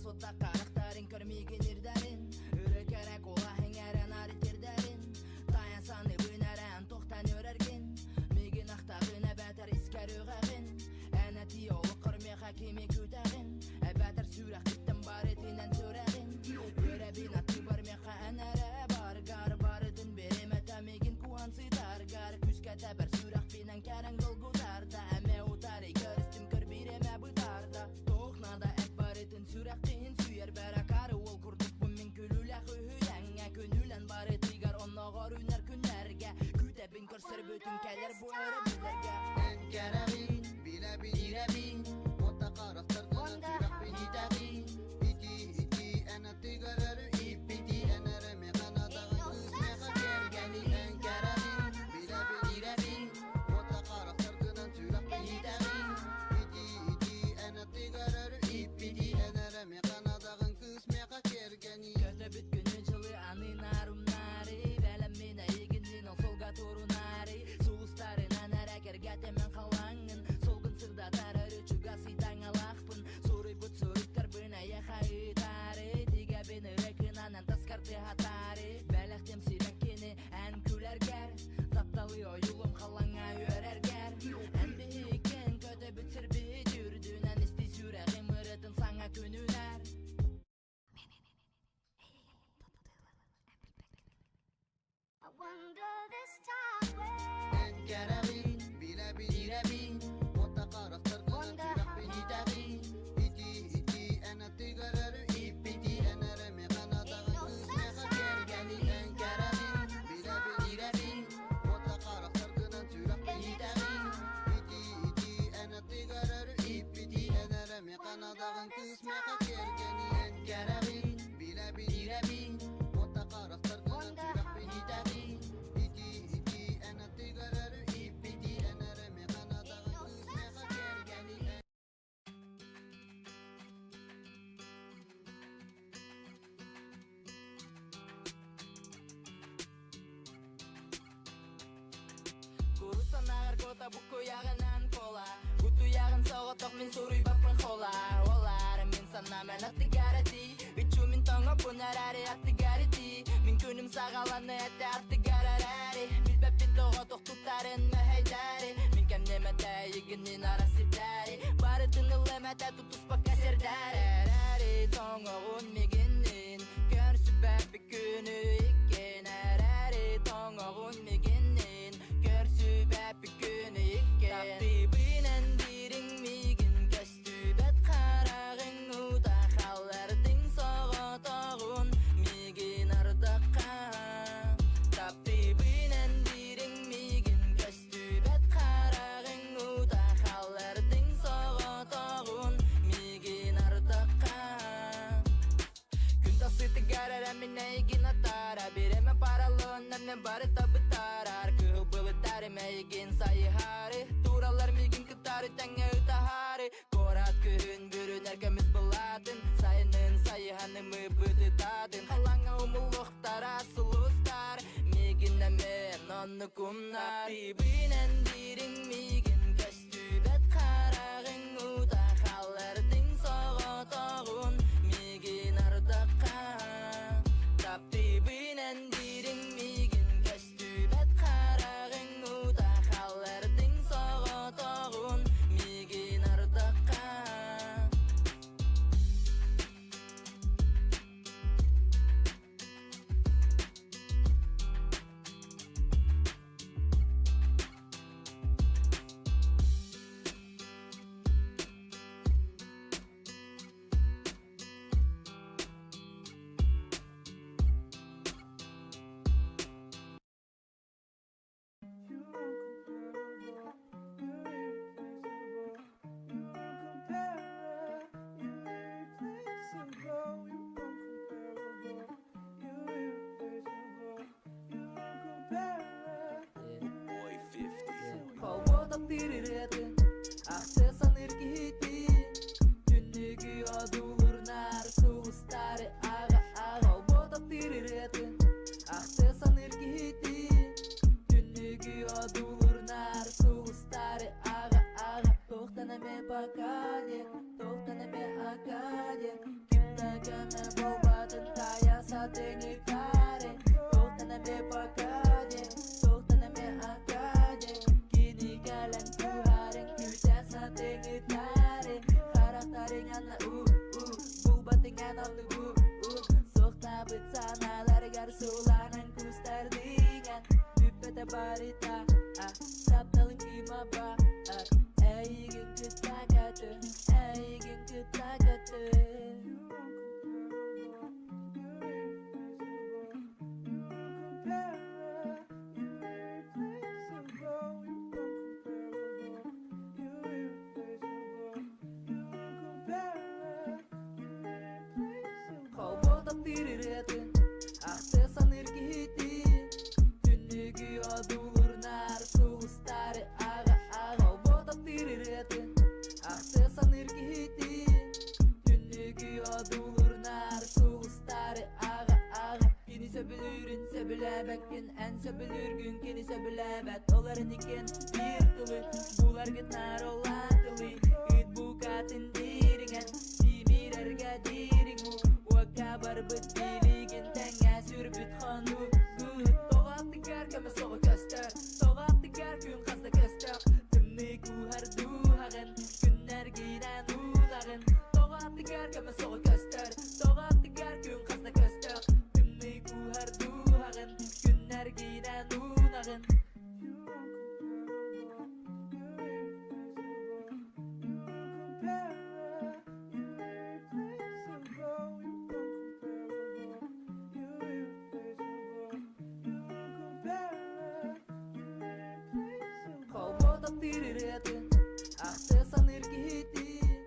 суоттах харахтарын көрмиигин ирдэрин Өрө кэрэ куолаһыҥ эрэ наар тирдэрин Тайан саныыбын эрэн тохтан өрөргин Миигин ахтаҕын эбэтэр искэр үгэҕин Эн этии олоххор миэхэ кими күүтэҕин Эбэтэр сүрэххиттэн барытынан сүрэҕин Үөрэбин аттыбар миэхэ эн эрэ баргар Барытын биримэтэ миигин куһан сытаргар Күүскэ тэбэр сүрэхпинэн кэрэҥ долгутарда Эмэ утары көрүстүм көр биримэ бытарда Туох наада эт барытын сүрэххин сүүйэр Бэракары уол курдукпун мин күлүүлээх үһүйэҥҥэ Күнүүлэн барытыгар онноҕор үүнэр күннэргэ Күүтэбин көрсөрбүтүн кэлэр бу өрөбүллэргэ Эн кэрэҕин, билэбин, ирэбин, уота харахтаргынан сүрэхпин итэҕин. Ити, ити, эн аттыгар өрүү иппити, эн эрэ миэхэ надаҕын кыыс миэхэ кэргэни. Эн кэрэҕин, билэбин, ирэбин, уота харахтаргынан сүрэхпин итэҕин. Ити, ити, эн аттыгар өрүү иппити, эн эрэ миэхэ надаҕын кыыс миэхэ кэргэни. Көтөбүт күнү-дьылы аны нарумнаары Бэлэммин эйигиннин ол суолга турунаары Сулустарынан эрэ кэргэтэмэн халаҥҥын Суолгун сырдатар өрүү чугас ыйтаҥалаахпын Суруйбут суруктарбын эйиэхэ ыытаары Тигэбин ырыкынанан таскар тыаһатаары Бэлэхтим сибэккини эн күлэргэр Тапталы ойуулум халаҥҥа үөрэргэр Эн биһиккин көтөбүт сирбит үрдүнэн Исти сүрэҕим ырытын саҥа күнүнэр Эн кэрэҕин, билэбин, ирэбин, уота харахтаргынан сүрэхпин итэҕин. Ити, ити, эн аттыгар өрүү иппити, эн эрэ миэхэ надаҕын кыыс миэхэ кэргэни. Эн кэрэҕин, билэбин, ирэбин, уота харахтаргынан сүрэхпин итэҕин. Ити, ити, эн аттыгар өрүү иппити, эн эрэ миэхэ надаҕын кыыс миэхэ кэргэни. Эн кэрэҕин, билэбин, ирэбин, уота харахтаргынан сүрэхпин итэҕин. Ити, ити, эн аттыгар өрүү иппити, эн эрэ миэхэ надаҕын кыыс миэхэ кэргэни. Курусанааҕар кота буккуйаҕынан кола Кутуйаҕын соҕотох мин суруйбаппын хола Олар мин санаам эн аттыгар этий Үчү мин тоҥоппун эрээри аттыгар итии Мин күнүм саҕаланы этэ аттыгар эрээри Билбэппит тоҕотох туттарын мэһэйдээри Мин кэмнэм этэ игинин арасидээри Барытын ыллам этэ тутуспакка сирдээри Эрээри тоҥоҕун мигиннин Көрсүбэппит күнү иккин Эрээри тоҥоҕун мигиннин Көрсүбэппит күнү иккин Таптыыбын эн дириҥ миигин Көстүбэт хараҕыҥ уута Халлардыҥ соҕотоҕун Миигин ардахха Таптыыбын эн дириҥ миигин Көстүбэт хараҕыҥ уута Халлардыҥ соҕотоҕун Миигин ардахха Күн тахсыытыгар эрэ мин эйигин атаара Бириэмэ параллонна мен барыта бытаарар Кыһыл былыттары эйигин сайыһаары Туураллар миигин кытары тэҥҥэ ытаһаары Куорат күһүн бүрүнэр көмүс былаатын Сайынын сайыһаным ыбытытаатын Халаҥа умуллуохтара сулустар Миигин эмэн оннук умнар Тибинэн дириҥ миигин Көстүбэт хараҕыҥ уута Халлардыҥ соҕотоҕун Миигин ардахха Таптыыбын эн дириҥ миигин Көстүбэт хараҕыҥ уута Халлардыҥ соҕотоҕун Миигин ардахха. Холбоо таптыыр ырыатын Ахты саныыр киһитин Түннүгү одуулурнаар сулустары аҕа-аҕа Холбоо таптыыр ырыатын Ахты саныыр киһитин Түннүгү одуулурнаар сулустары аҕа-аҕа Туохтан эмэ пока диэн, туохтан эмэ ака диэн. көмө буолбатын таайа сатыҥыттаары Туохтан эмэ пока диэн, туохтан эмэ ака диэн Кини кэлэн кууһарын күүтэ сатыҥыттаары Харахтарыҥ анна уу уу булбатыҥ эн оннук уу уу Суохтаабыт санааларыгар сууланан куустардыҥ эн Бүппэтэ барыта а тапталыҥ кыыма баар Эйигин кытта көтөр, эйигин кытта көтөр. Холбоо таптыыр ырыатын, ахты саныыр киһитин, Түннүгү одуулурнаар сулустары аҕа-аҕа. Холбоо таптыыр ырыатын, ахты саныыр киһитин, Түннүгү одуулурнаар сулустары аҕа-аҕа. Кини сөбүлүүрүн сөбүлээбэккин, эн сөбүлүүргүн кини сөбүлээбэт. Ол эрэн иккиэн биир тылы буларгыт наар ол аатылыы. Ыыт букатын дириҥэн, тимирэргэ дириҥ уу. Уокка барбыт билигин тэҥҥэ сүрбүт хонуу. Тоҕо аттыгар көмө соҕу көстөр, тоҕо аттыгар күн хас да көстөх. Тымныы кууһар дууһаҕын, күннэргинэн уунаҕын. Тоҕо аттыгар көмө соҕу көстөр, тоҕо аттыгар күн хас да көстөх. Тымныы кууһар дууһаҕын, күннэргинэн уунаҕын. Холбоо таптыыр ырыатын, ахты саныыр киһитин,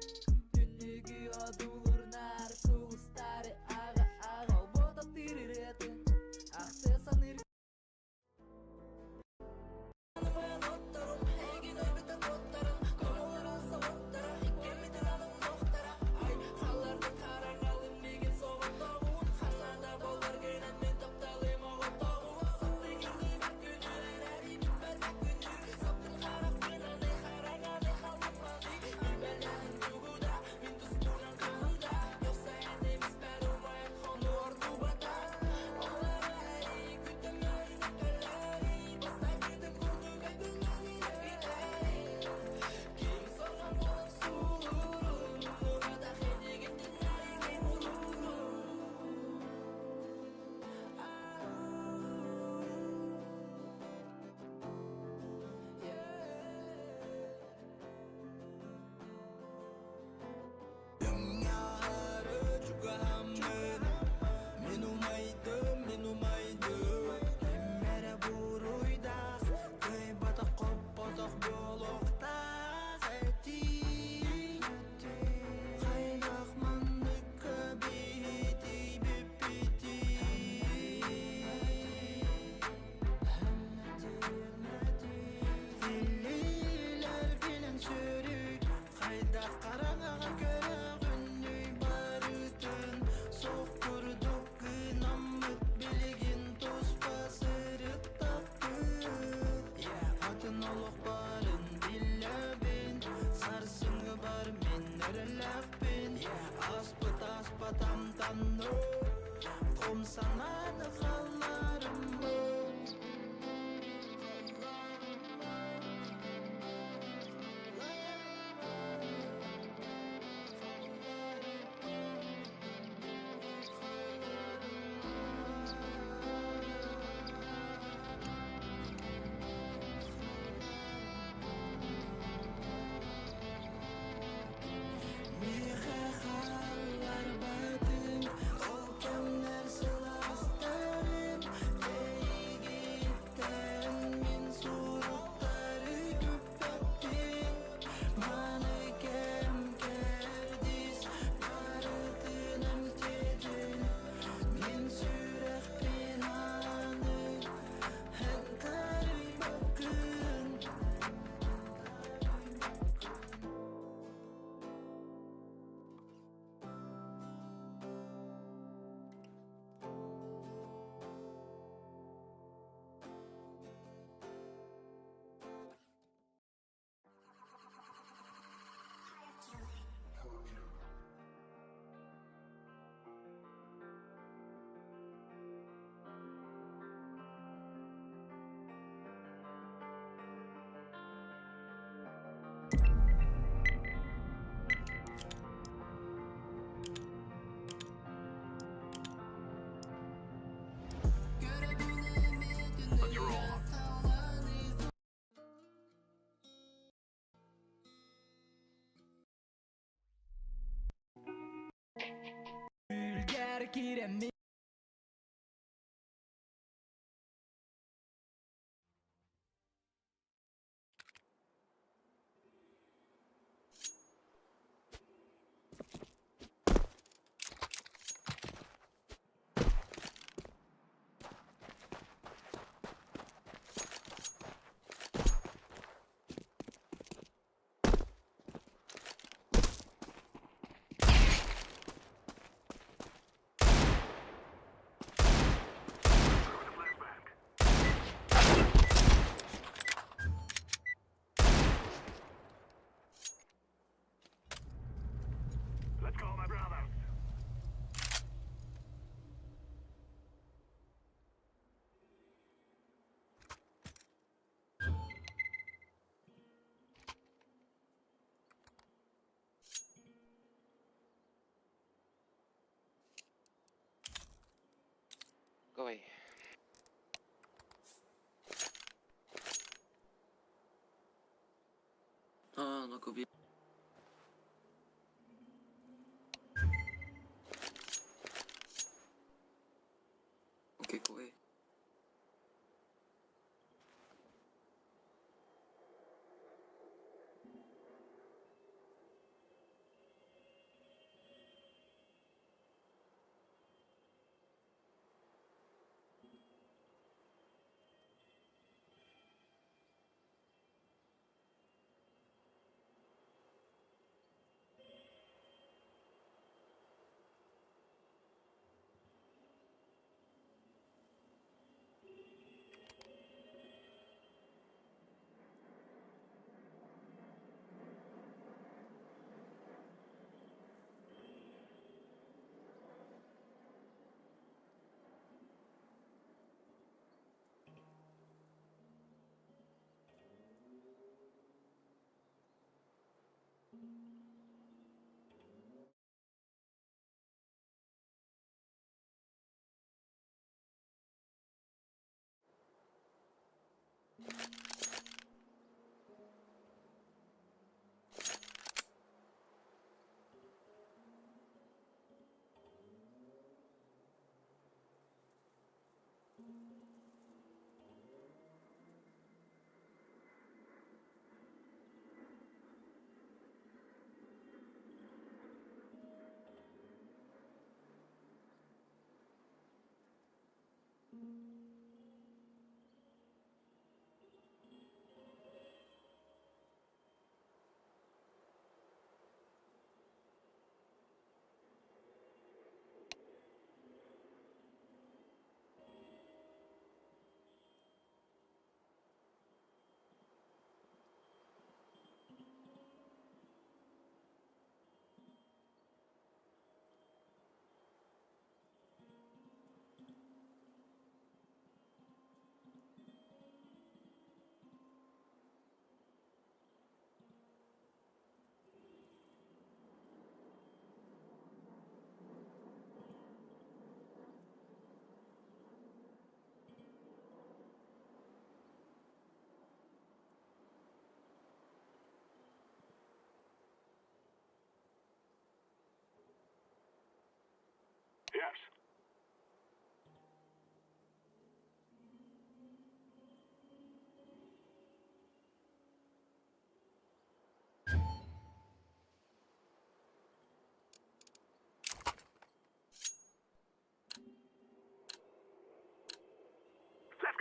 Түннүгү одуулурнаар сулустары аҕа-аҕа. Холбоо таптыыр ырыатын, ахты саныыр Мин умайдым, мин умайдым Ким эрэ буруйдаах Кыайбатах хоппотох буолуохтаах этии Хайдах манныкка биһитий бүппүтүй Иллиилэр билэн сүрүй Хайдах хараҥаҕа көрөҕүнүй барытын Суох курдук гынаммыт билигин туспа сырыттахпыт Атын олох барын билэбин Сарсыҥҥы бар мин эрэлээхпин Аспыт аспат амтанным Хом санааны халларыммын. Миэхэ хаалларбатыҥ ол кэмнэр сылаастарын. киирэммин. Go away. No, no, no, go B. Okay, go away.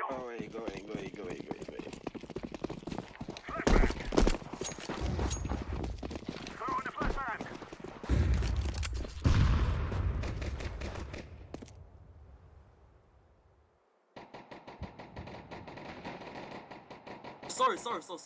Go away, go away, go away, go away, go away, go away. Sorry, sorry, sorry.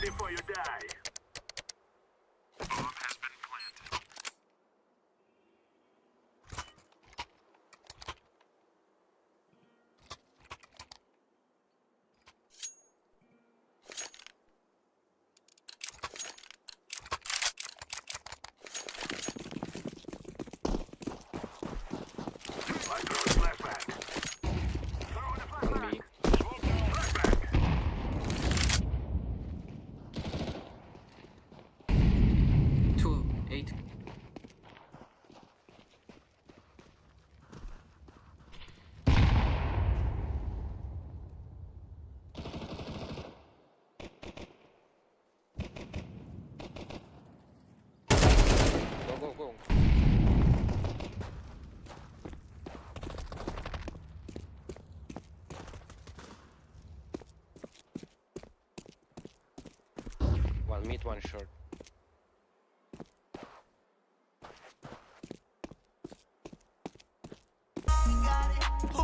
One B. Two eight. Go, go, go. One mid, one short. Who,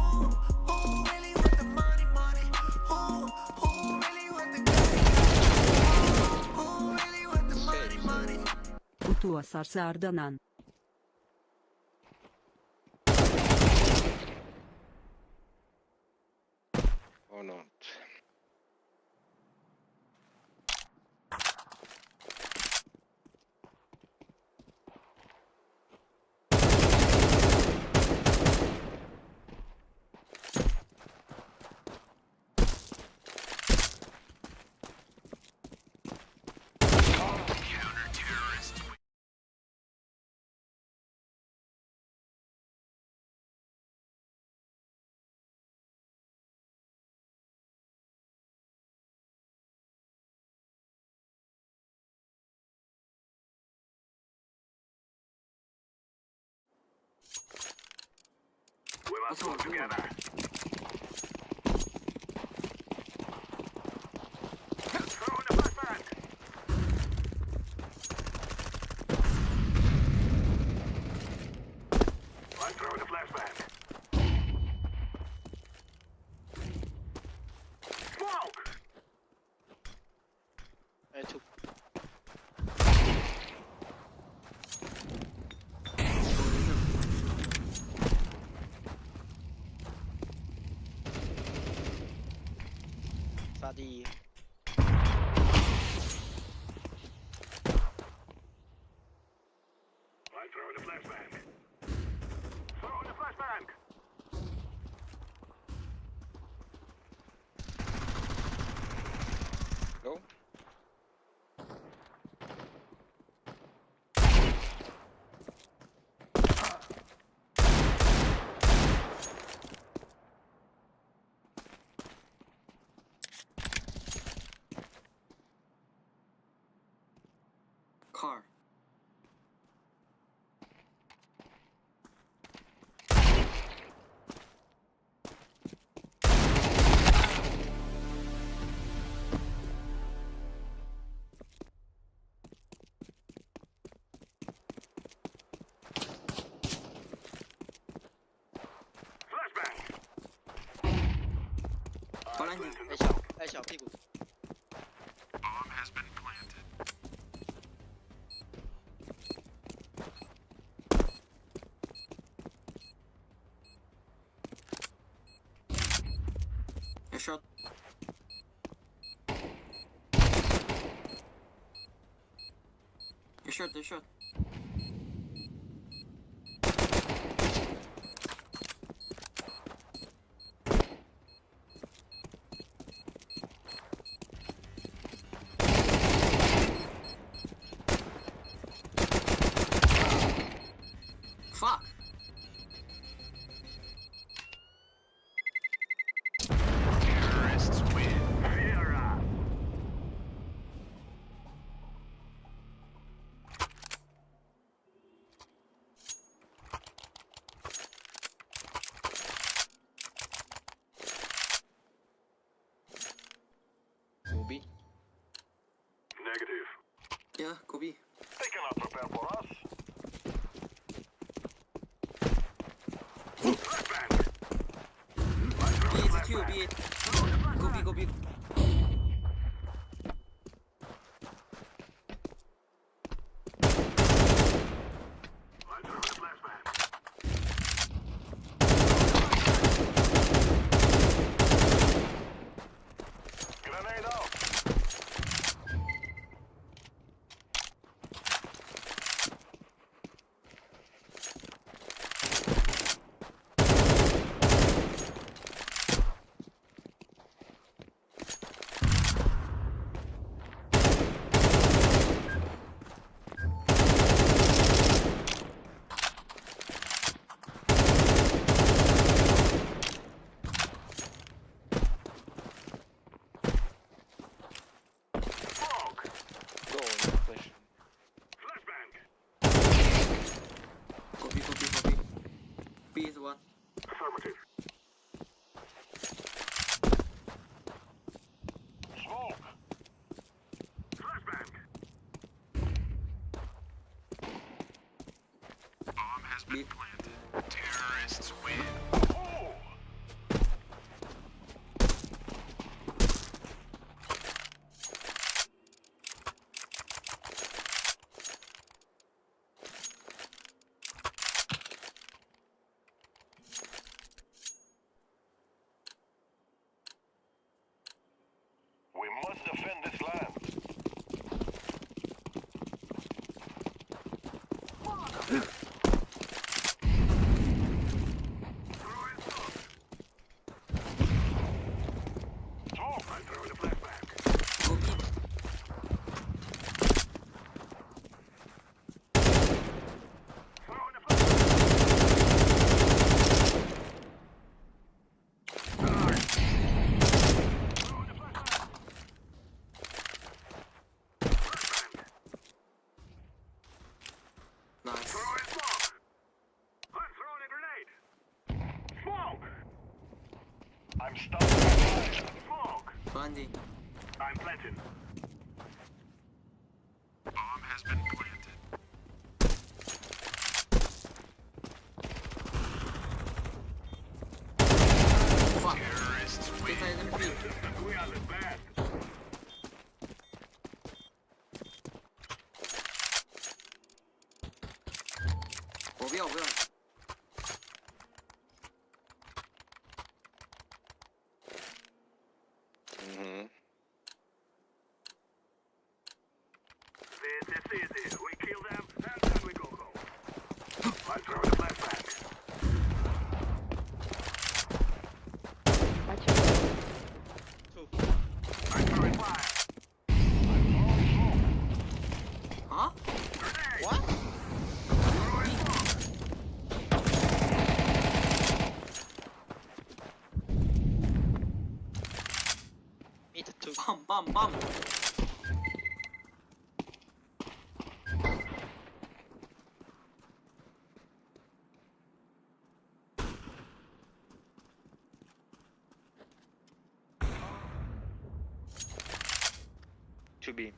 who really want the money, money? Who, who really want the gotti? Who really want the money, money? Утуа сарсыарданан. Or not. What's wrong? I took. Sadi. Go. Car. Behind you. 哎小哎小屁股。 A shot. A shot, a shot. Fuck! B is one. B. We must defend this land. Smoke. I'm throwing a flashbang. Go B. Throwing a flashbang. Throwing a flashbang. Flashbang. Nice. Throwing smoke. I'm throwing a grenade. Smoke. I'm starting a fire. Smoke. Landing. I'm planting. Fuck. 这在那 B。 We are the best. 我不要，我不要。 Mm-hmm. This is easy. We kill them and then we go home. I'm throwing a flashbang. Watch out. Two. I'm throwing fire. I'm throwing smoke. 啊？ Grenade. What? Throwing smoke. Mid two. 棒棒棒！ To B.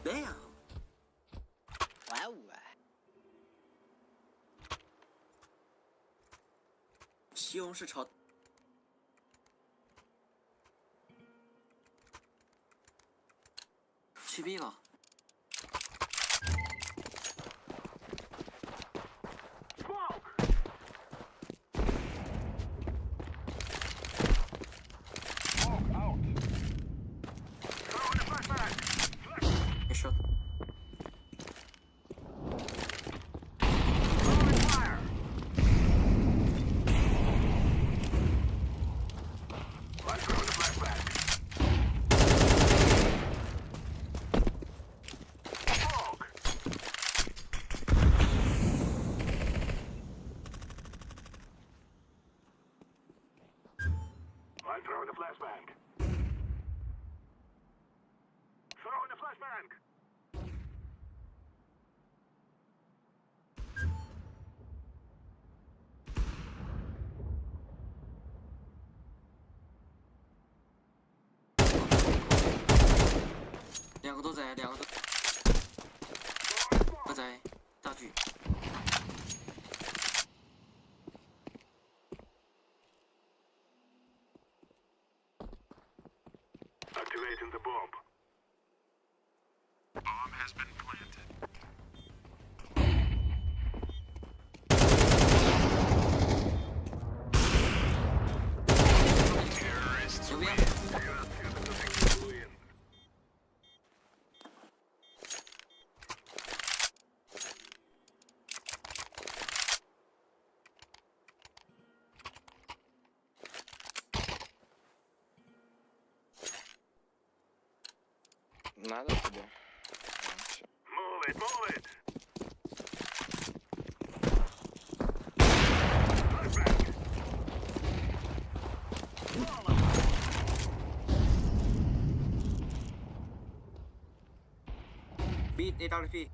Damn. Wow. 西红柿炒。去 B 吧。 Smoke. Smoke out. Throwing a flashbang. Flash. 没事。 Throwing fire. I'm throwing a flashbang. Smoke. I'm throwing a flashbang. Throwing a flashbang. 两个都在，两个都都在大局。 Activating the bomb. 右边。 Win. Надо тебе? А, всё. Move it, move it. Flashbang. B A W P。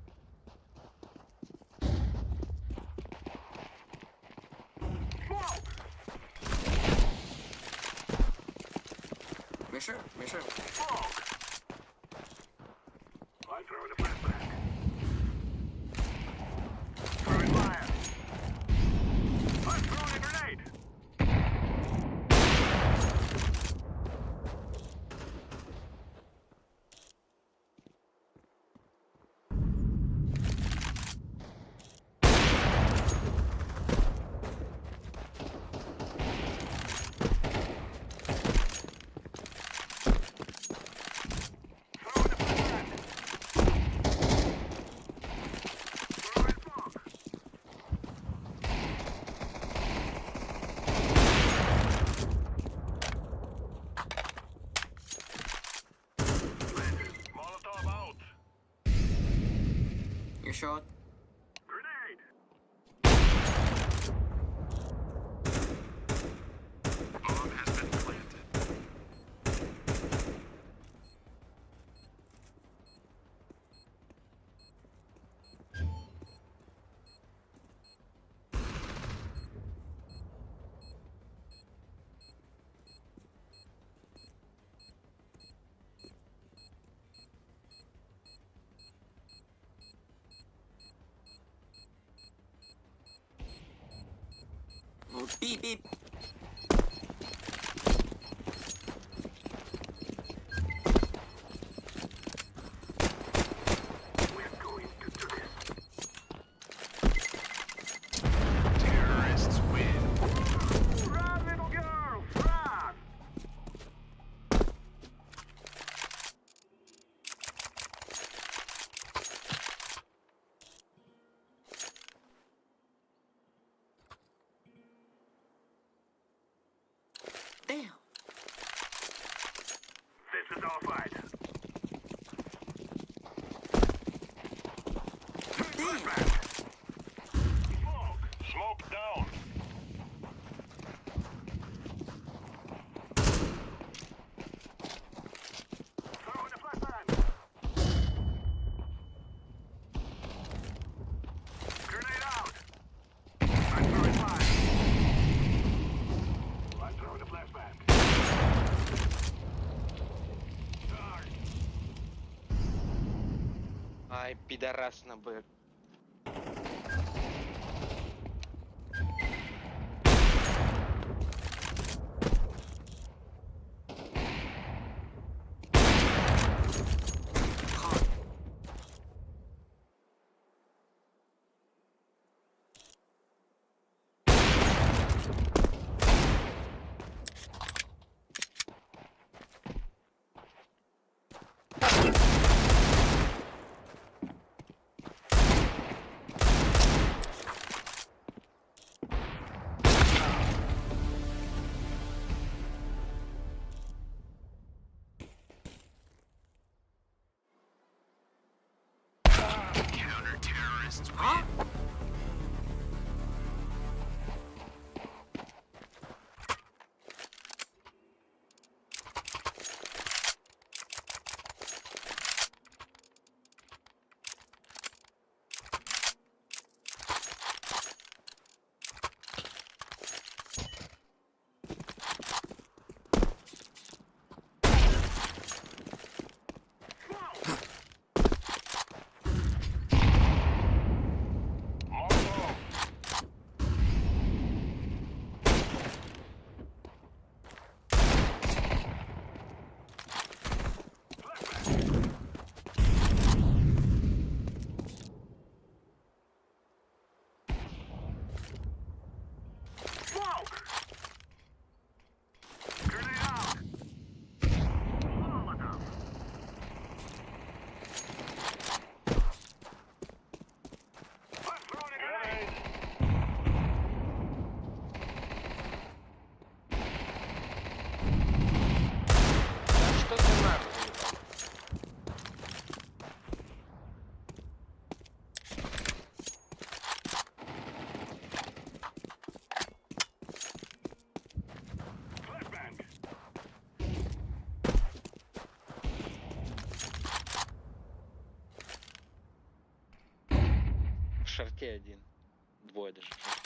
Smoke. 没事没事。 Smoke. I'm throwing a flashbang. Throwing fire. I'm throwing a grenade. Throwing a flashbang. Throwing smoke. Molotov out. 一个 short。 Grenade. Bomb has been planted. 哦 B B。 We're going to do this. Terrorists win. Run, little girl, run! Damn。 This is our fight. Damn。 Smoke! Smoke down. Throwing a flashbang. Grenade out. I'm throwing fire. I'm throwing a flashbang. Charge. Ай, пидорас на Б. 靠。 Counter terrorists win. шорте один. Двое даже. в шорте.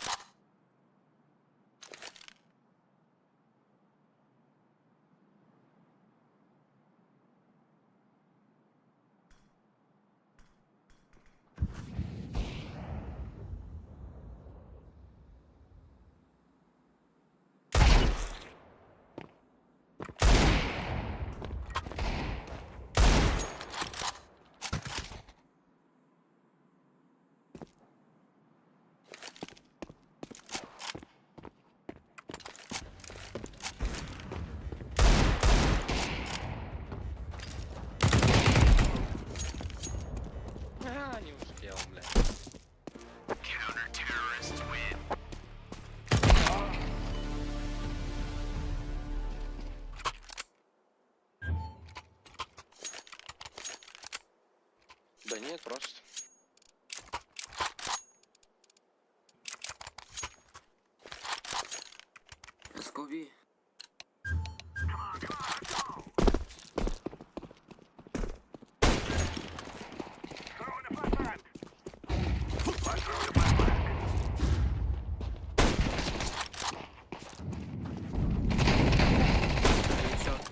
А, не успел, бля. Да нет, просто. Let's go B. Throwing a flashbang. I'm throwing a flashbang. Один shot.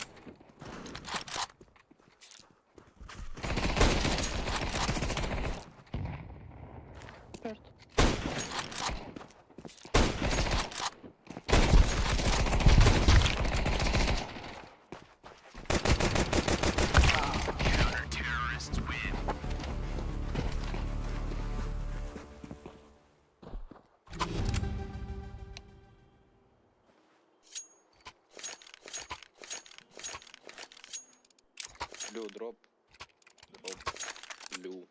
Блю, дроп. Дроп. Блю.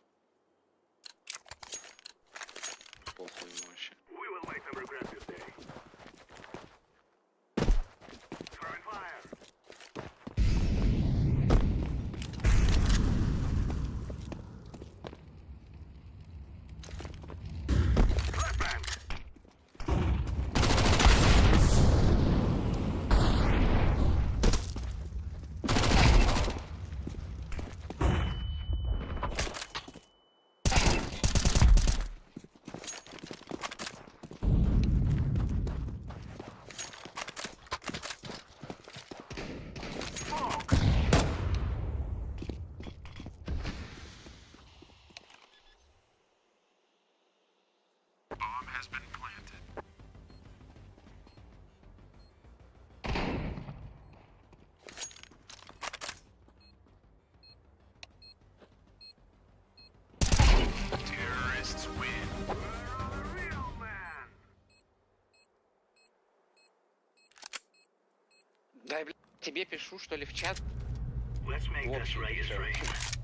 Похуй ему вообще. We will make them regret this day. Throwing fire. Flashbang. Smoke. Bomb has been planted. Terrorists win. We're the real man. Дай, бля, тебе пишу, что ли, в чат? Let's make В this общий race пишу. rain.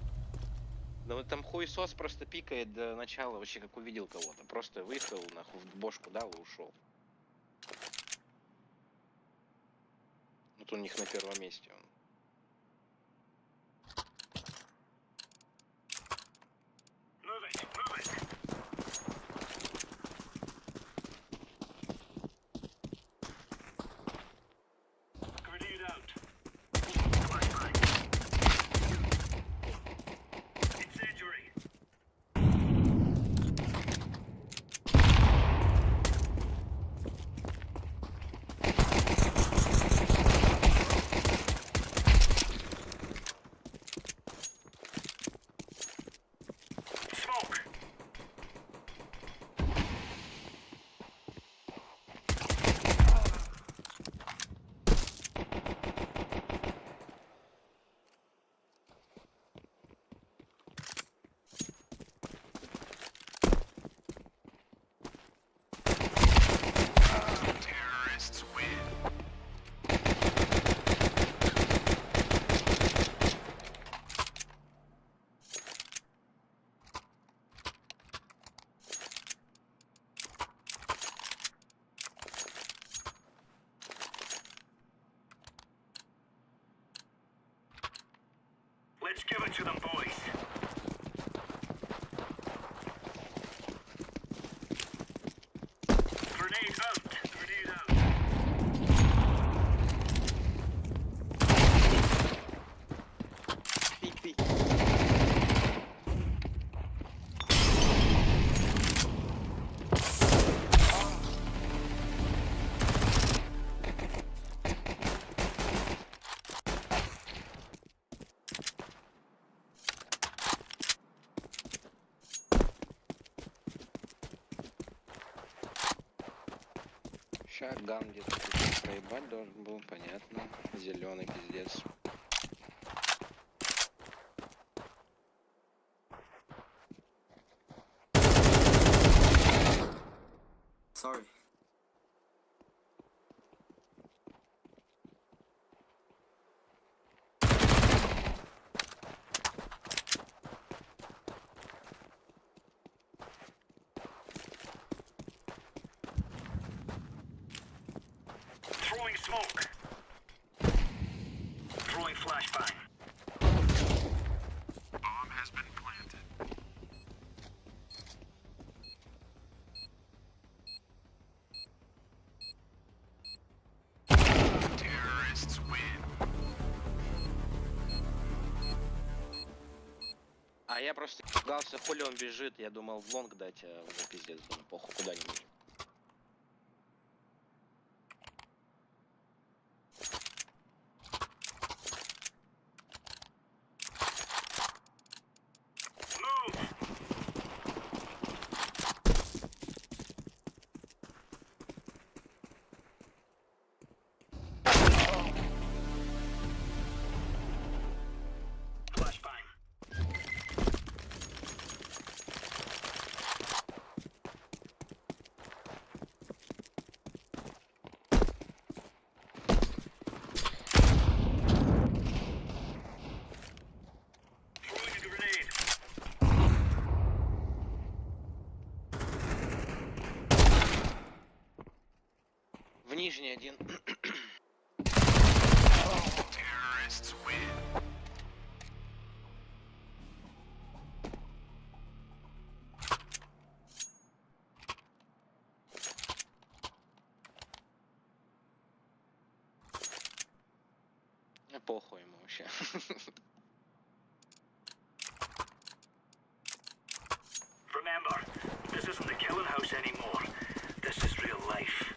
Да вот там хуесос просто пикает до начала, вообще как увидел кого-то. Просто выехал, нахуй, в бошку дал и ушел. Вот у них на первом месте он. Move it, move it. Grenade out. Flashbang. Incendiary. Smoke. Terrorists win. Let's give it to them, boys. Grenade out. Grenade out. Пик, пик. Так, ган где-то тут проебать должен был, понятно. Зеленый пиздец. Sorry. Throwing smoke. Throwing flashbang. Bomb has been planted. Terrorists win. А я просто пугался, хули он бежит. Я думал в лонг дать, а уже пиздец, думаю, похуй куда-нибудь. Move. Flashbang. Throwing a grenade. В нижний один. Terrorists win. А Похуй ему вообще. Remember, this isn't the killing house anymore. This is real life.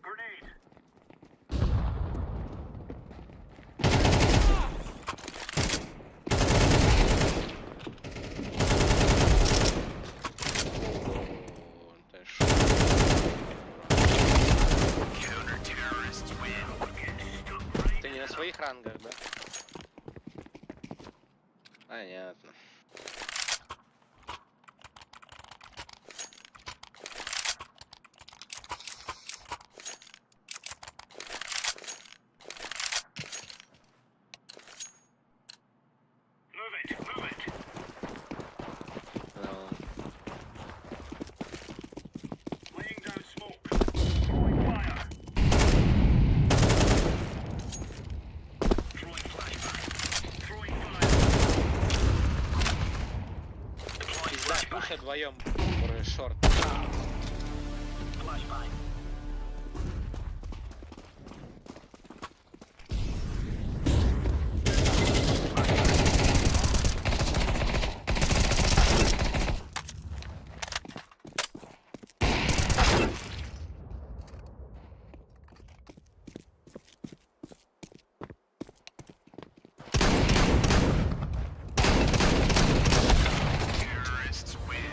Grenade. О, это шо? Counter-terrorists win. We're getting stuck right Ты не на своих рангах, да? Понятно. Move it, move it. Ну, Laying down smoke. Throwing fire. Throwing flashbang. Throwing fire. Deploying Пизда, flashbang. пуш вдвоем, который шорт. Flashbang. Terrorists win.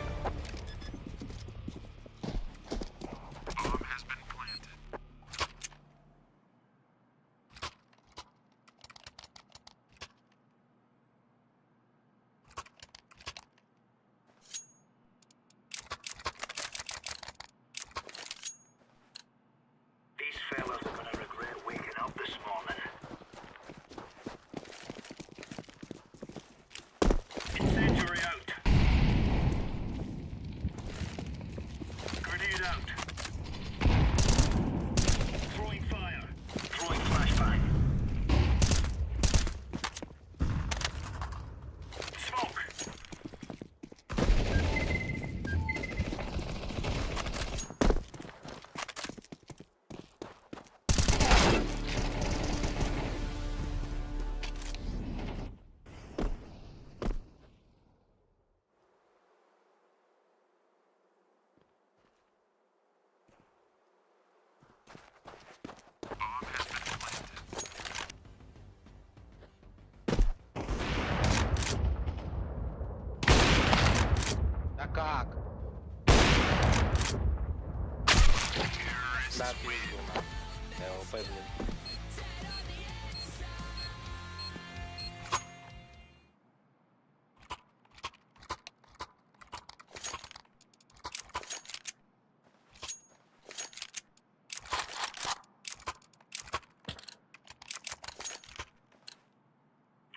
Да, пизду, нахуй. ЛП, блин.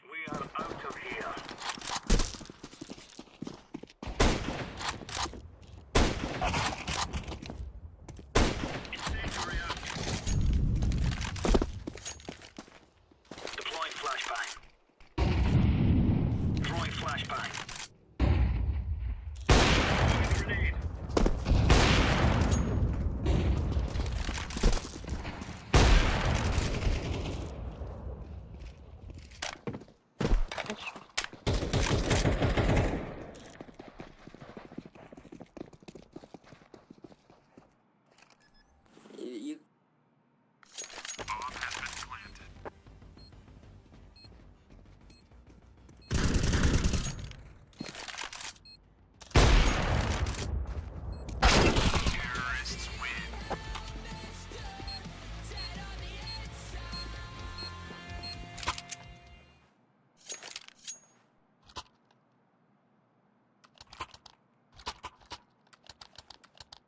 We are out of here. Incendiary out. Deploying flashbang. Throwing flashbang. Throwing grenade. 一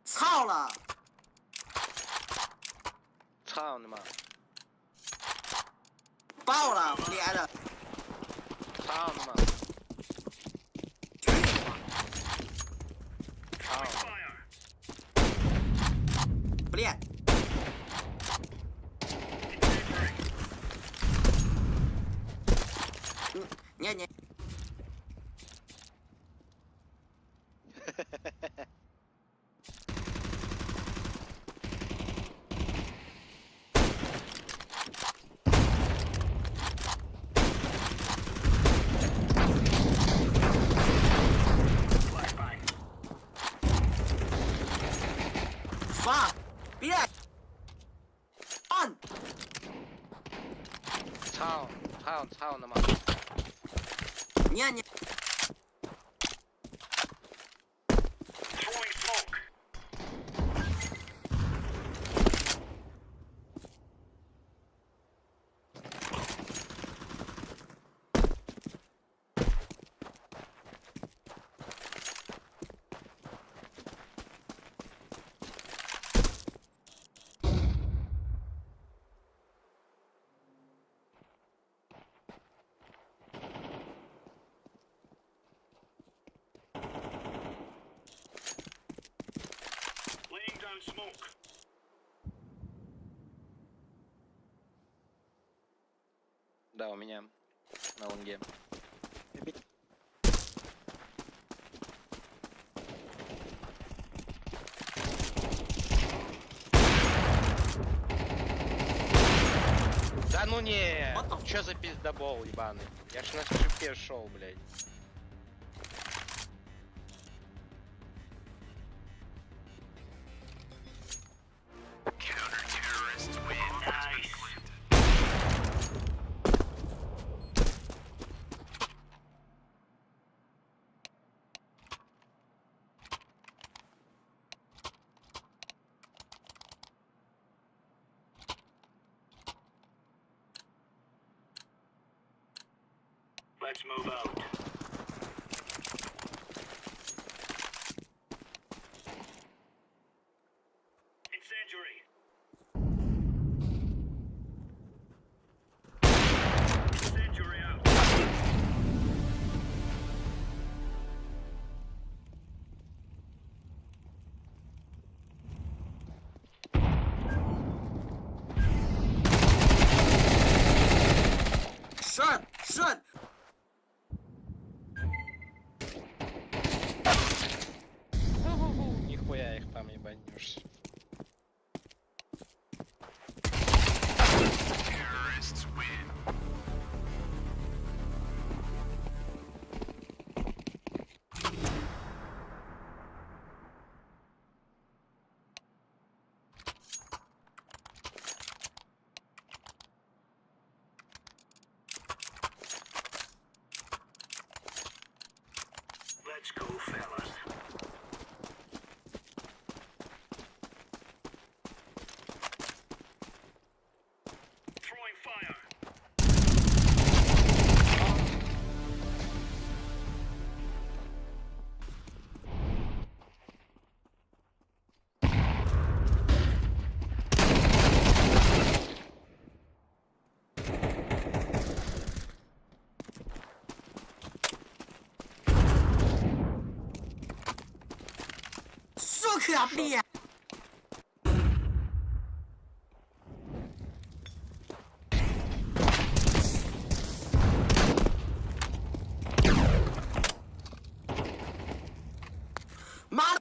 操了！操你妈！爆了！连了！操你妈！去你妈！操！ Fire. 不练！你你你。 Flashbang. Fuck! 别！按！操操操你妈！你你 Throwing smoke. Laying down smoke. Да, у меня на лонге. Mid. Да ну не! What the Чё за пиздобол ебаный? Я ж на шипе шел, блядь. Nice. Let's move out. Incendiary. Incendiary out. 顺顺。Бля! Ма...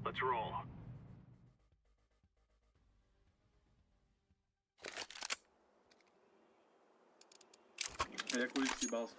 Let's roll. А я курить съебался.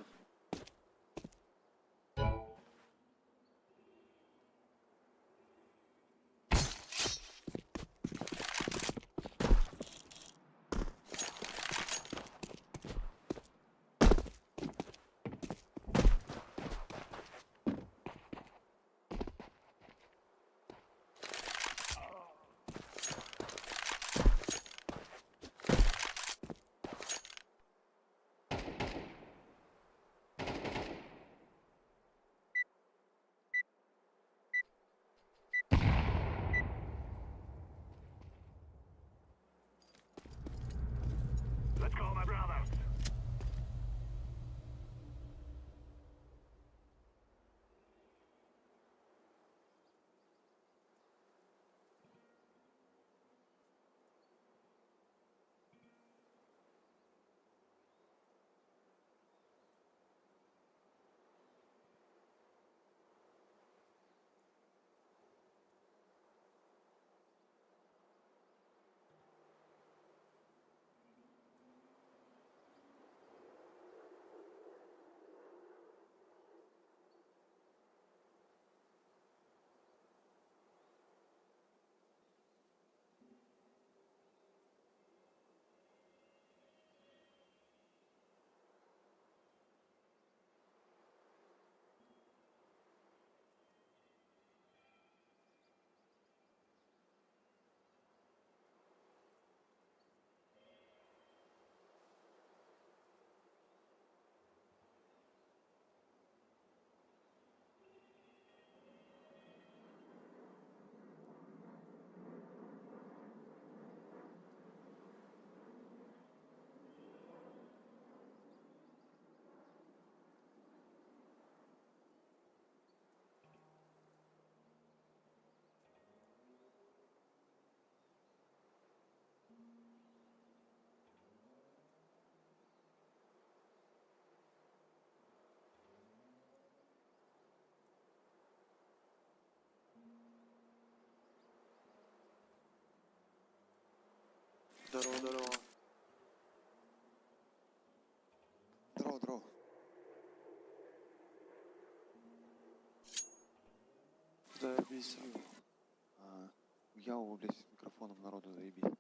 Здорово, здорово. Здорово, здорово. Заебись. А, я, блядь, с микрофоном народу заебись.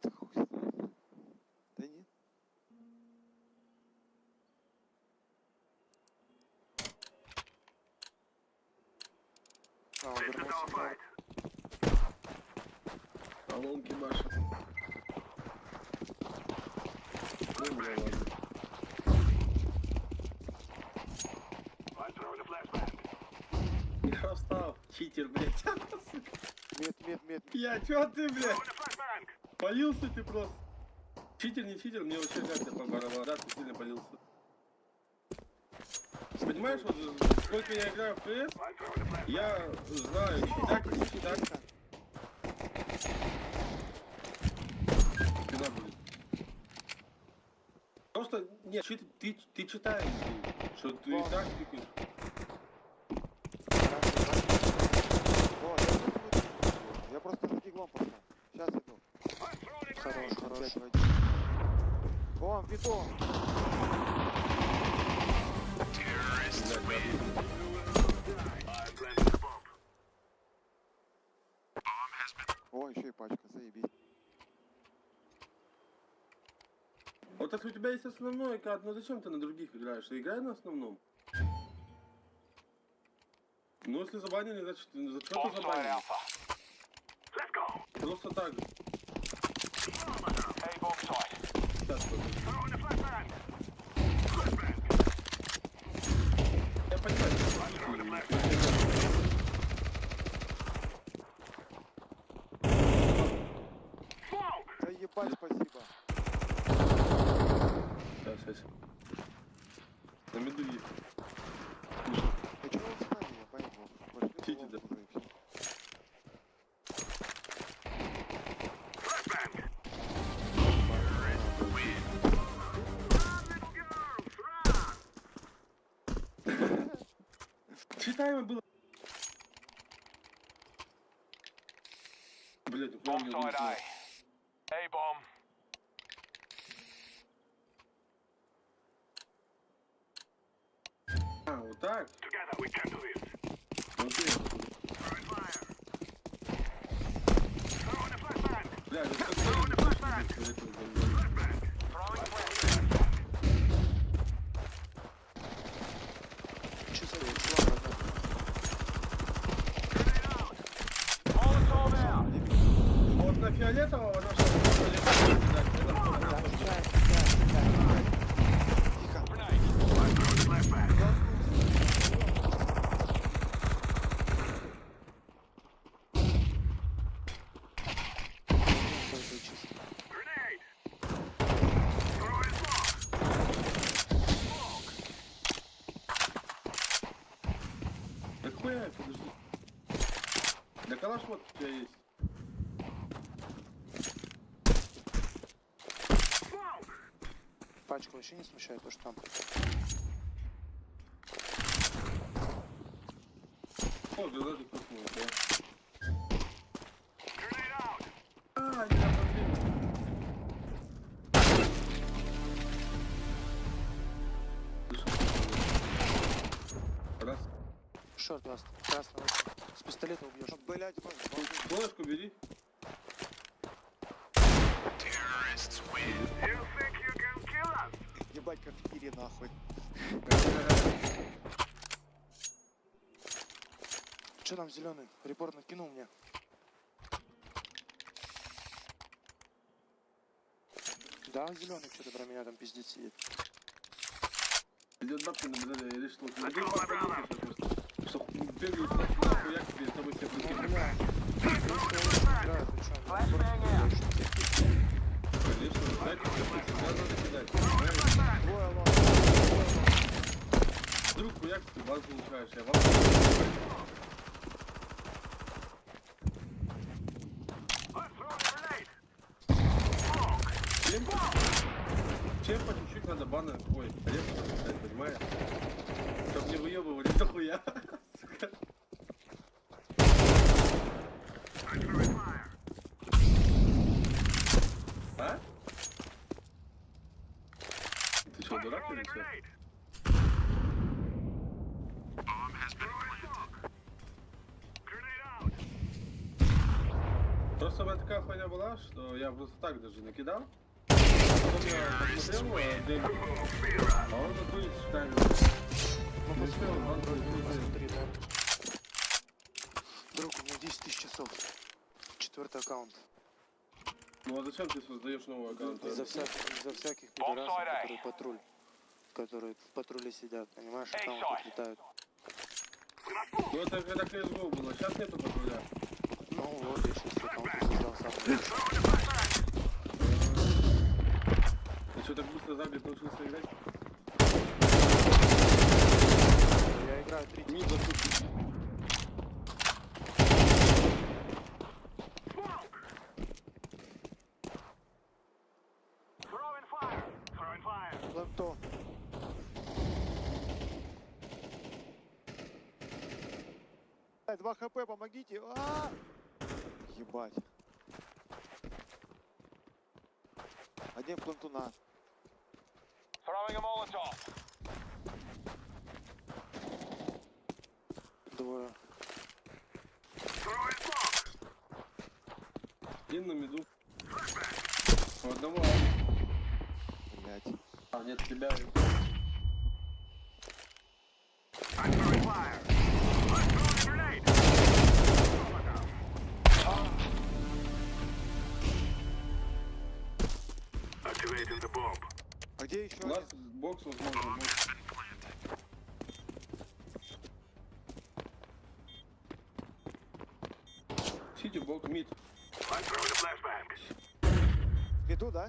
Да хуй знает. Да нет. А, он вернулся. А лонки Маша. Ну, бля, ладно. Я встал. Читер, блядь. Сука. Мед, мед, мед. Я, чё ты, блядь? Полился ты просто. Читер, не читер, мне вообще как-то по барабану. Да, ты сильно полился. Понимаешь, вот сколько я играю в КС, я знаю, читак, не читак. Спина будет. Просто, нет, чит, ты читаешь, ты, что ты и так пикаешь. О, я просто выйду. Я просто за диглом пошел. Сейчас иду. Хорош, хорош. Опять войди. Вон, бетон. О, еще и пачка, заебись. Вот если у тебя есть основной кат, ну зачем ты на других играешь? Ты играй на основном. Ну если забанили, значит за что ты забанили? Просто так. Сейчас, подожди. Я понимаю, что ты- Да ебать, спасибо. Сейчас, сейчас. На миду есть. А чего вы встали, я пойму. Пошли в Сити, лоб да. уже и всё. Читаемо было. Блять, ухуя мне вылетело. А, вот так? Окей. Бля, ну как Че за чувак, родной? Вот на фиолетового нашего Да, Тихо. Только чисто. Да хуя, подожди. Да калаш вот у тебя есть. Пачка вообще не смущает, то что там. О, гранату крутнула, да. А, не проблема. Раз. Шорт ласт. Красный очень. С пистолета убьешь. Блять, Флешку бери. ебать, как в тире нахуй. Че там зеленый? Репорт накинул мне. Да, зеленый что-то про меня там пиздит сидит. Идет бабки на базаре, я решил, что иду бабка сейчас просто. Что бегают нахуй, нахуя к тебе, с тобой все Ну, прикинь. бля. Просто я очень играю, ты чё, мне репорт не даешь? Конечно, знаете, всегда надо кидать. понимаешь? Двое long, двое long. Вдруг хуяк ты базу улучшаешь, я вам. Чем, чем по чуть-чуть надо баны, ой, репу кидать, понимаешь? Чтоб не выебывали дохуя. Сука. все. Просто у меня такая хуйня была, что я просто так даже накидал. Потом я посмотрел демку, а он на туре ставил. Ну, Ну всё, он посмотри, вроде посмотри, да. Друг, у меня 10 тысяч часов. Четвертый аккаунт. Ну а зачем ты создаешь новый аккаунт? Из-за всяких пидорасов, которые патруль. Которые в патруле сидят, понимаешь, аккаунты отлетают. Ну это когда CSGO было, сейчас нету патруля. Ну вот, я сейчас аккаунт создал сам. Ты что, так быстро за год научился играть? Я играю третий. Мид запустил. Лэптоп. Ай, 2 хп, помогите! А! Ебать. Один в плантуна. Двое. Один на миду. У одного А. Блять. А, нет, тебя. А где еще У нас один? бокс, возможно, бокс. Сити, бок, мид. Веду, да?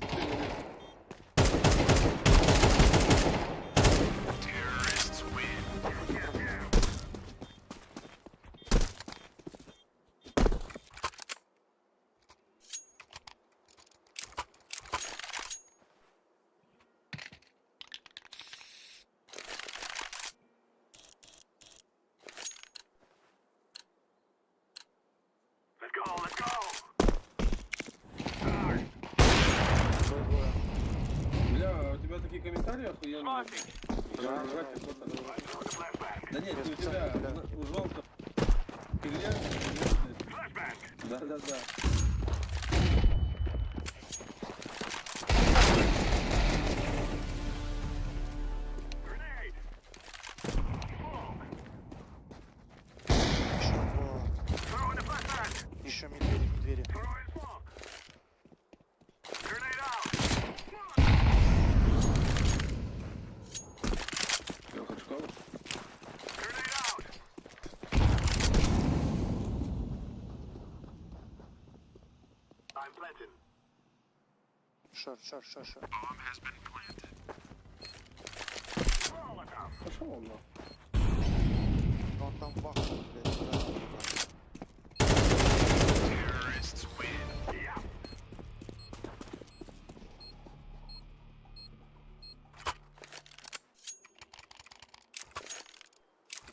Двое. Бля, а у тебя такие комментарии охуенные. Прям ржать охота. Да нет, не у тебя, у желтого. Да, да, да. Еще двое. Еще медведи, медведи. Трех очков. Шар, шар, шар, шар. Пошел он нахуй. Он там в ахуе, блядь. да, ебать.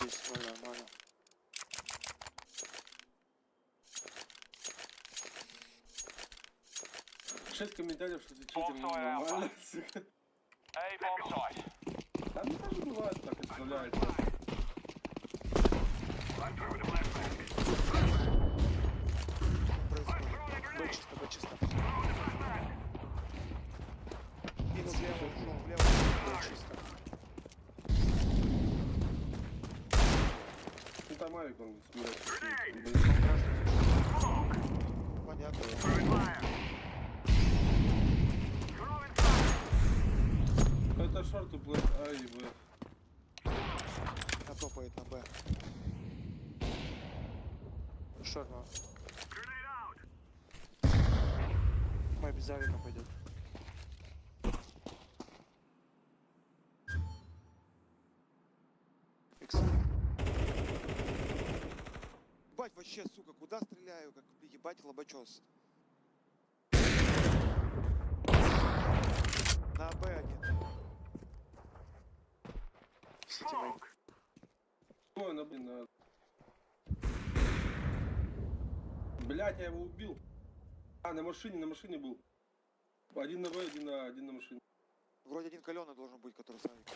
Десять ноль, нормально. Шесть комментариев, что ты читер, ну, нормально. сука. Там тоже бывает так, отправляют. Что происходит? Б чисто, Б чисто. Кинул влево, ушел влево. Б чисто. Ну там авик он смеется. Понятно. Это шорт уплыл, А и Б. Натопает на Б. Шар, на. Мы без авика пойдет. Икс. Ебать вообще, сука, куда стреляю, как ебать лобачос. На Б один. Сити мейн. Ой, на, блин, на. Блять, я его убил. А, на машине был. Один на Б, один на машине. Вроде один каленый должен быть, который с авиком,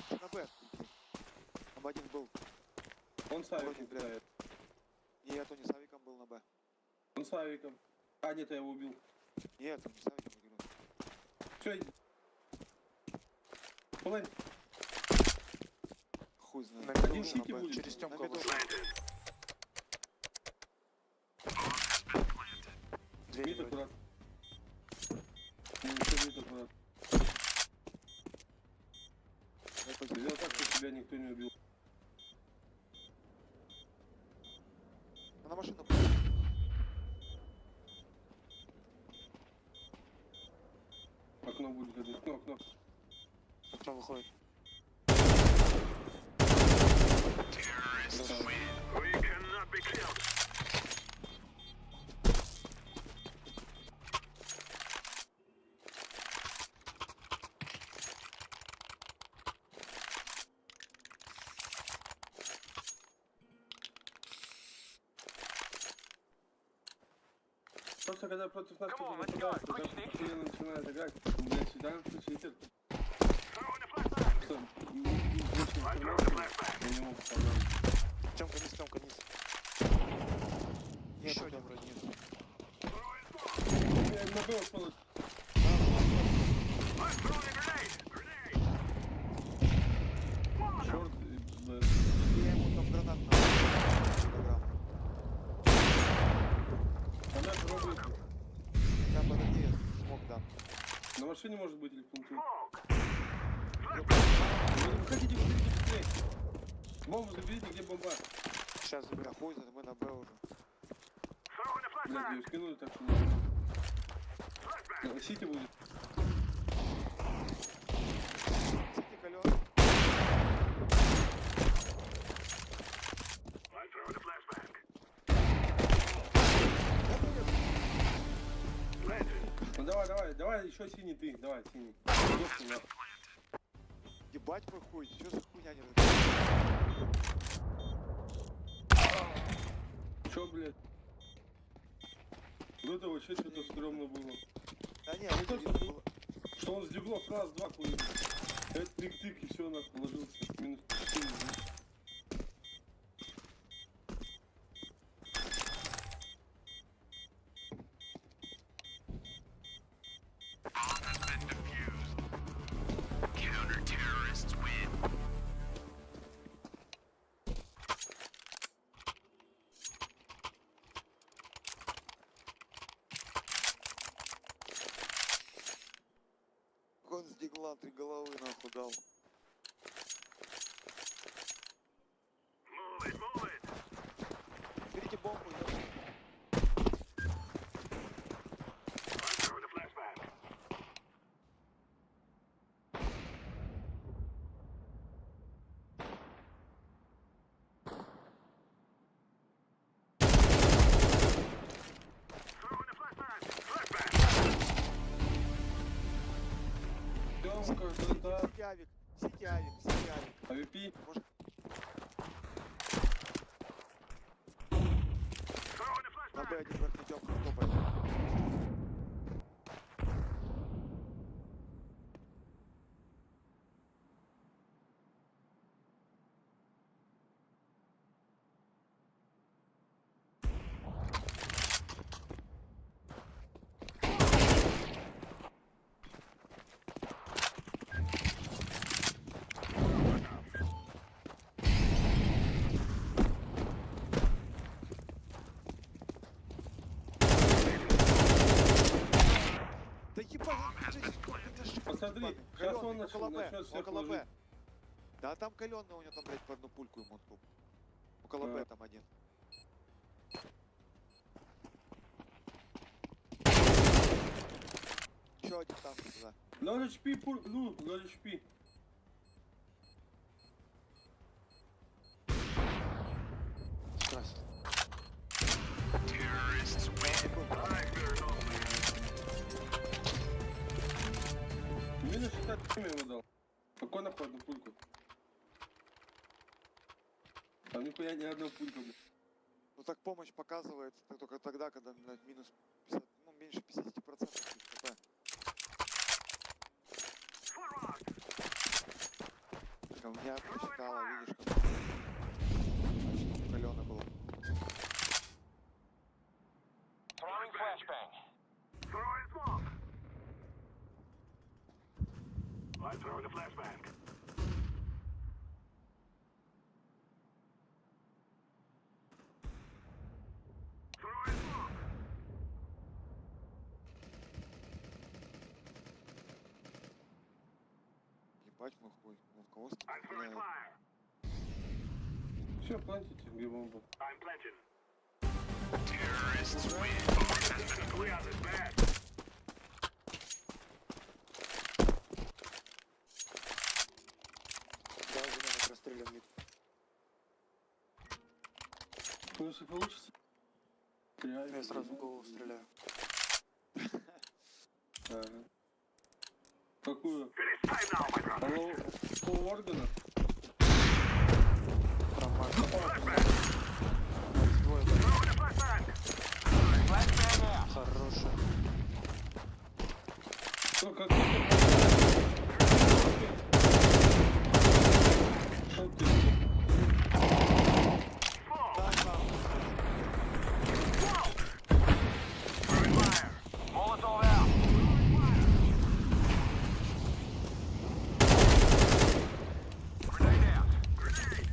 да? На Б. иди. Там один был. Он с авиком Вроде, блядь. кидает. Нет, он не с авиком был на Б. Он с авиком. А, нет, я его убил. Нет, он не с авиком, я говорю. Все, иди. Плент. Хуй знает. На Один миду, сити на Б. будет. Через На Тёмку миду. вышел. Двери Мид вроде. аккурат. Ну, еще мид аккурат. Я пойду. Сделал так, чтобы тебя никто не убил. На машину. Окно будет один. Окно, окно. Окно выходит. We cannot be killed. Просто когда против нас кто-то нападает, когда постоянно начинает играть, блядь, всегда читер. Throwing a flashbang. Что, больше информации у него попадает. Тёмка низ, Тёмка низ. Нет, Еще один вроде низ. Я на Б ушел. I'm throwing a grenade. Grenade. Шорт и Б. Я ему там гранат на килограмм. Она пробует. Да, подожди, я смог дам. На машине может быть или в пункту. Smoke. Вы выходите, выходите быстрее. Бомбу заберите, где бомба? Сейчас заберу. Да хуй знает, мы на Б уже. Throwing a Блядь, flashbang. ее скинули, так что не знаю. Сити будет. Сити калёный. I'm throwing a flashbang. Planted. Ну давай, давай, давай, еще синий ты, давай, синий. Ёпта, нахуй. Ебать мой хуй, что за хуйня не разбирается? Чё, блядь? Ну это вообще что-то стрёмно было. Да не, Не это то, видно что- было. Что он с диглов раз, два хуй. Это тык-тык и все нахуй ложился. Минус 4. Он с дигла три головы нахуй дал. Move it, move it. Берите бомбу, ёпта. I'm throwing a flashbang. Throwing a flashbang. Flashbang. Тёмка, да, Сити авик, сити авик, сити авик. AWP. Throwing a На flashbang. Б один верхний Тёмка топает. Да ебать, он же- это ж Посмотри, ебаный. щас он Калёный, около Б, начнет всех около Б. ложить. Да там каленый у него там, блядь, по одну пульку ему отбил. Около Да. Б там один. Еще один там туда. 0 HP, пуль, ну, 0 HP. Красил. Минус 67 я ему дал. Какой нахуй одну пульку? Там нихуя не одна пулька, блядь. Ну так помощь показывается так только тогда, когда блядь, минус 50, ну меньше 50% хп. меня прочитала, видишь, как калёный был. Throwing flashbang. Throwing smoke. I'm throwing a flashbang. Throwing smoke. Ебать мой хуй. Ну, в кого I'm throwing стреляет? fire. Все, плантите, где бомба. I'm planting. Terrorists win. We are the best. Давай зеленый прострелим мид. Ну, если получится. Стреляй. Я сразу в голову стреляю. Ага. Какую? It is time now, my brother. Алло, какого органа? Промазал. Двое были. Throwing a flashbang. Flashbang out. Хорошая. Что, как Что ты? Smoke. Smoke. Throwing fire. Molotov out. Grenade out. Grenade.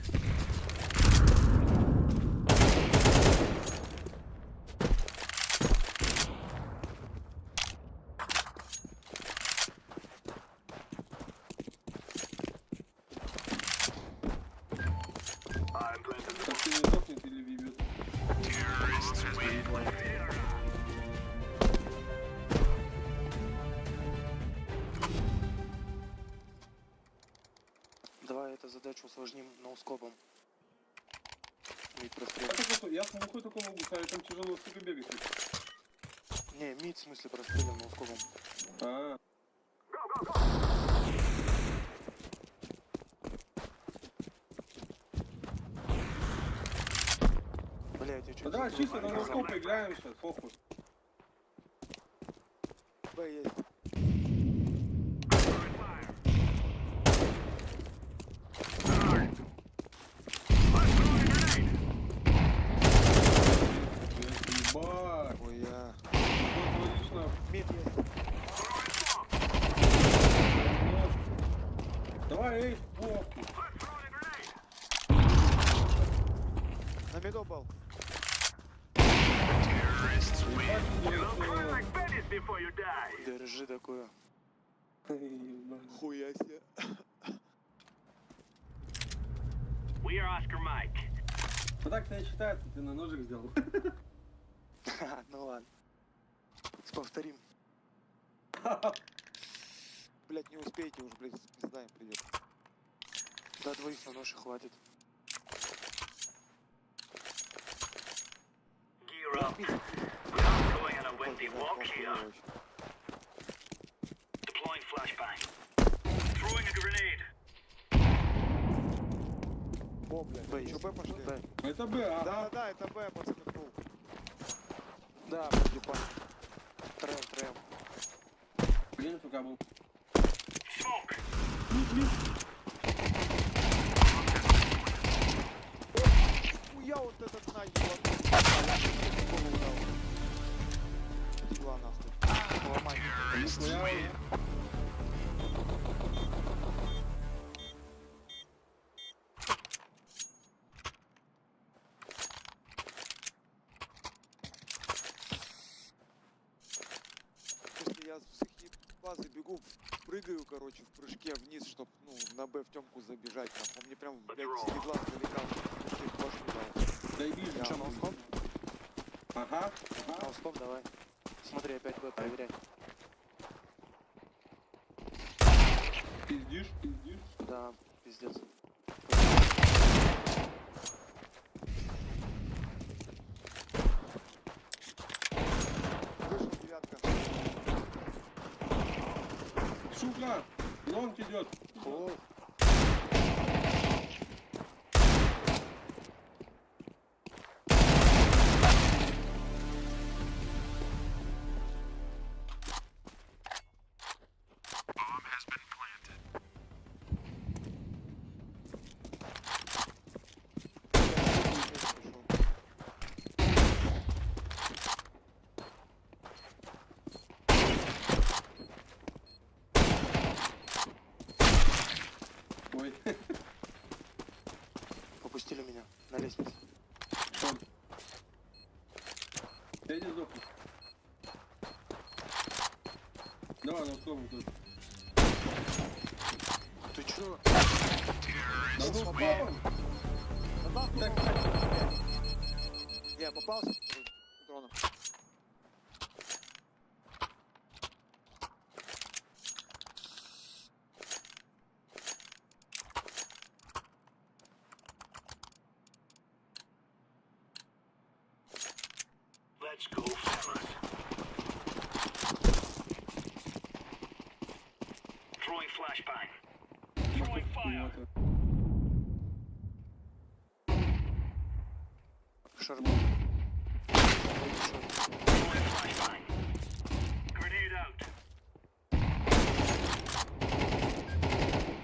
I'm planting the Так ты не сдохнет или въебет? Давай эту задачу усложним ноускопом. Мид Я прострелим. только, я с мухой только могу ставить, там тяжело, сука, бегать. Не, мид в смысле прострелим ноускопом. А, Go, go, go! Бля, я тебе чуть да давай не чисто на сказал. ноускоп играем сейчас, похуй. Б есть. Throwing fire. Alright. Let's throw a grenade. Ебать, Хуя. что творишь нахуй? Мид есть. Throwing smoke. Нож. Давай, эй, похуй. Let's throw a grenade. На миду был. Ебать, You'll cry что like babies before you die. Держи такую. Ебать. Хуя себе. We are Oscar Mike. Ну так-то не считается, ты на ножик сделал. Ну ладно. Повторим. Блять, не успеете уже, блять, пизда им придет. Да, двоих на ноши хватит. Gear up. We're not going on a windy walk here. Deploying flashbang. Throwing a grenade. О, блядь, Б чё, есть. Б пошли? Б. Это Б, ага. Да, да, это Б, пацаны, фул. Да, ебать. Троем, троем. Блин, пока был. Smoke. Хуя вот этот на ебаный. Голову дал. Дела нахуй. Ломай. Нихуя. Если я с их базы бегу, прыгаю, короче, в прыжке вниз, чтоб, ну, на Б в темку забежать, нахуй. Он мне прям, блядь, с дела залетал, в прыжке в башню дал. Дай Я Че, ноускоп? Ага, ага. Ноускоп давай. Смотри, опять Б проверяй. Пиздишь, пиздишь. Да, пиздец. Вышел девятка. Сука! Long идет. О, На лестнице. Short. Я не сдохну. Давай, на скобу тут. Ты чё? На двух На Так, нахуй. Я попался дроном. Let's go, fellas. Throwing flashbang. Throwing fire. Шарбу. Throwing flashbang. Grenade out.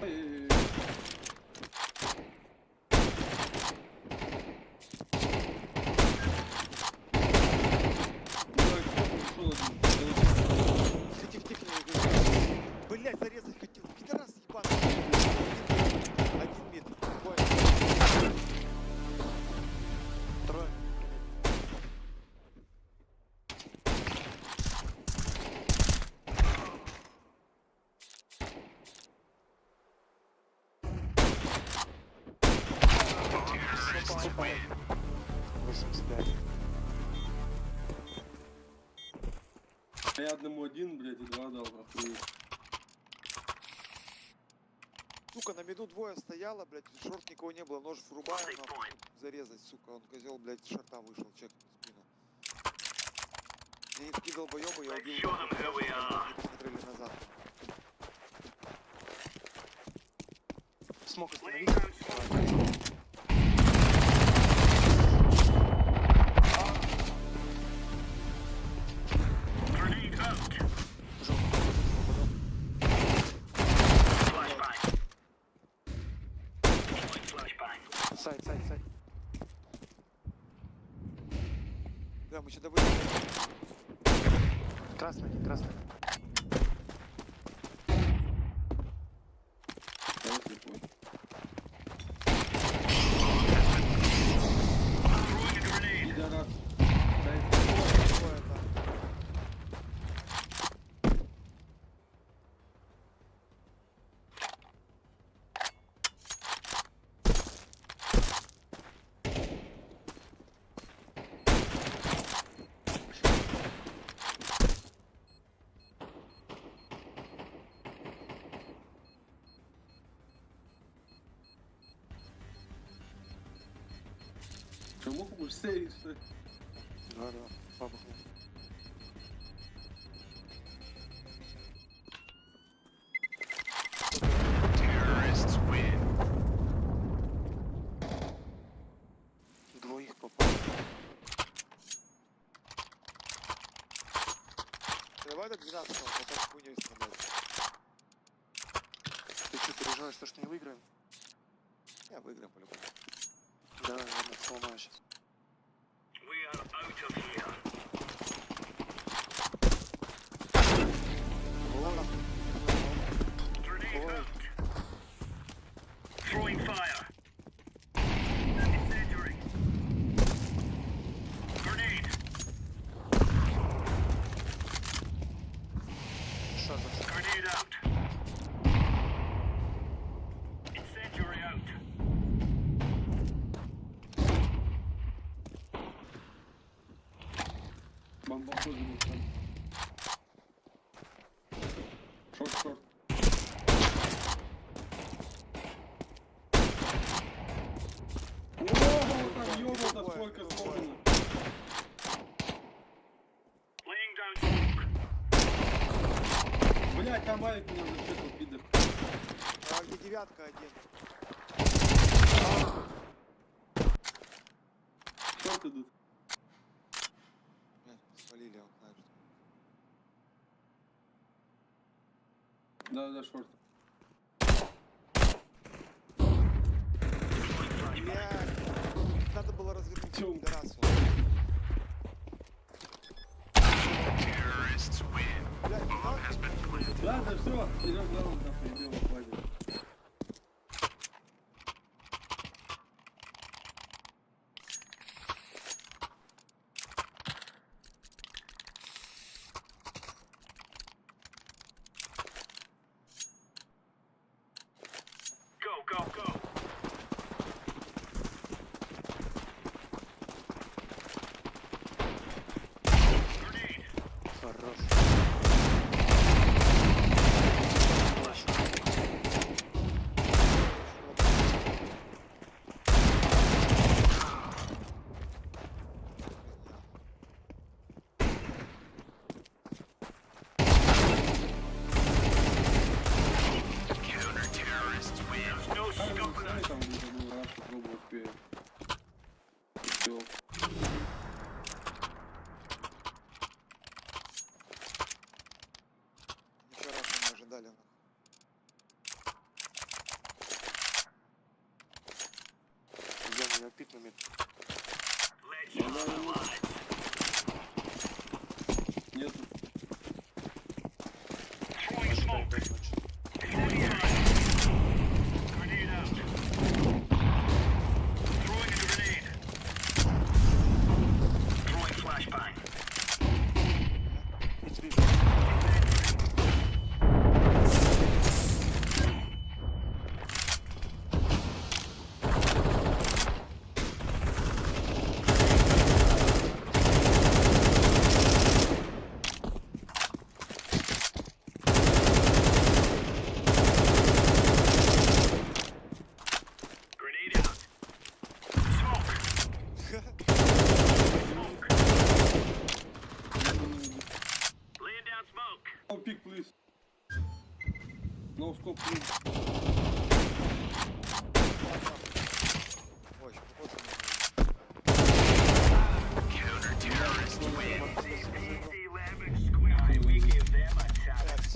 Эй-эй-эй. Давай, ушел один. Тихо, тихо, тихо, не выключай. Блять, зарезать хотел. Пидорас ебаный. Один мид. Двое. Трое. Попал. 85. А я одному один, блядь, и два дал, охуеть. Сука, на миду двое стояло, блядь, шорт никого не было, нож врубаю, нахуй, зарезать, сука, он козел, блядь, с шорта вышел, чек в спину. Мне такие долбоебы, я убил, Show them who we are. не посмотрели назад. Смог Laying остановить. down smoke. Grenade out. Жопу. Flashbang. Throwing flashbang. Сайт, сайт, сайт. Бля, мы что-то выиграли. Красный один, красный. Давай, слепой. Throwing a grenade. Пидорас. Дай. Двое там. Что, муху будешь сейвить, что ли? Да, да. Бабахнул. Двоих попал. Давай до 12 потом хуйней стрелять. Ты что, переживаешь, то, что не выиграем? Я выиграем по-любому. Да, ладно, сломаю сейчас. We are out of here. Grenade out. Throwing fire. Incendiary. Grenade. Шар зашел. Grenade out. Incendiary out. Бомба был там. Short, short. Ого, там ёбал-то сколько сломано. Laying down smoke. Блядь, там авик меня зачекал, пидор. А где девятка один? Short идут. Блядь, свалили, он знает, что. Да, да, short. Блядь, надо было развернуть Тём. пидорасу. Блядь, ну, Ладно, все, идем раунд, нахуй, идем, хватит. Хорош. Смотри, там где-то был раш, попробую успею. Успел. Ничего раз не ожидали, нахуй. Зона, я пик на мид. Нету. Ожидай, опять, значит. It's B. No pick, please. No scope, please. Ой, еще вот он.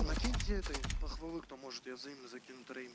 Накиньте этой похвалы, кто может, я взаимно закину троим.